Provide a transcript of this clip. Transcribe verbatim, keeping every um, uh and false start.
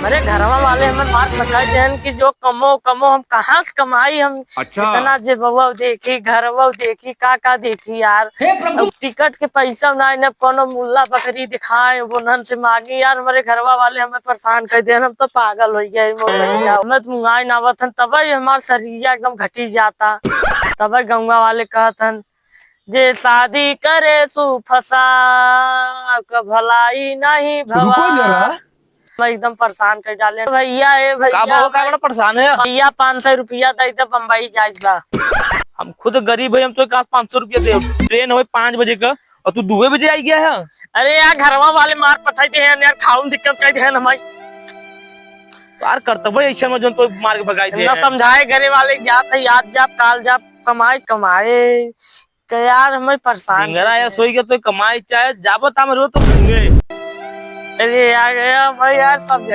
अरे घरवा वाले हमें मार पटाई देहन कि जो कमो कमो, हम कहाँ से कमाई, हम अच्छा। इतना जेबवा देखी, घरवा देखी, का का देखी यार। हे प्रभु। अब टिकट के पैसा ना, इन्हें कोनो मुल्ला बकरी दिखाए, उन्हन से मांगी यार। हमारे घरवा वाले हमें परेशान कर देहन, हम तो पागल हो गए। मोर भैया, हमें तो मुंगाई ना आवत हन, तब ही हमार शरीर एकदम घटी जाता। तब गौवा वाले कहत हन, जे शादी करे तू फसा, क भलाई नहीं भवा। रुको जरा। मैं एकदम परेशान कर डाले भैया। ए भैया, का बा हो, का बड़ा परेशान है? भैया, पाँच सौ रुपया दे दे, बम्बई जाए बा। हम खुद गरीब है, हम तो कहाँ पाँच सौ रुपया दे? ट्रेन होए पाँच बजे का और तू दुए बजे आई गया है। अरे यार, घरवा वाले मार पठाई दे हैं यार, खाउन दिक्कत कर दे हैं हमारी। यार, करतब है ऐसा में जोन तो मार के भगाई दे ना हैं। समझाए, घरे वाले जात है, आज जाप, काल जाप, कमाए, कमाए। के यार, हमें परेशान ढिंगरा कर या दे। सोई के तो कमाई चाहे, जाबो ताम रो तो घूमे। अरे यार, गया भाई यार, सब जने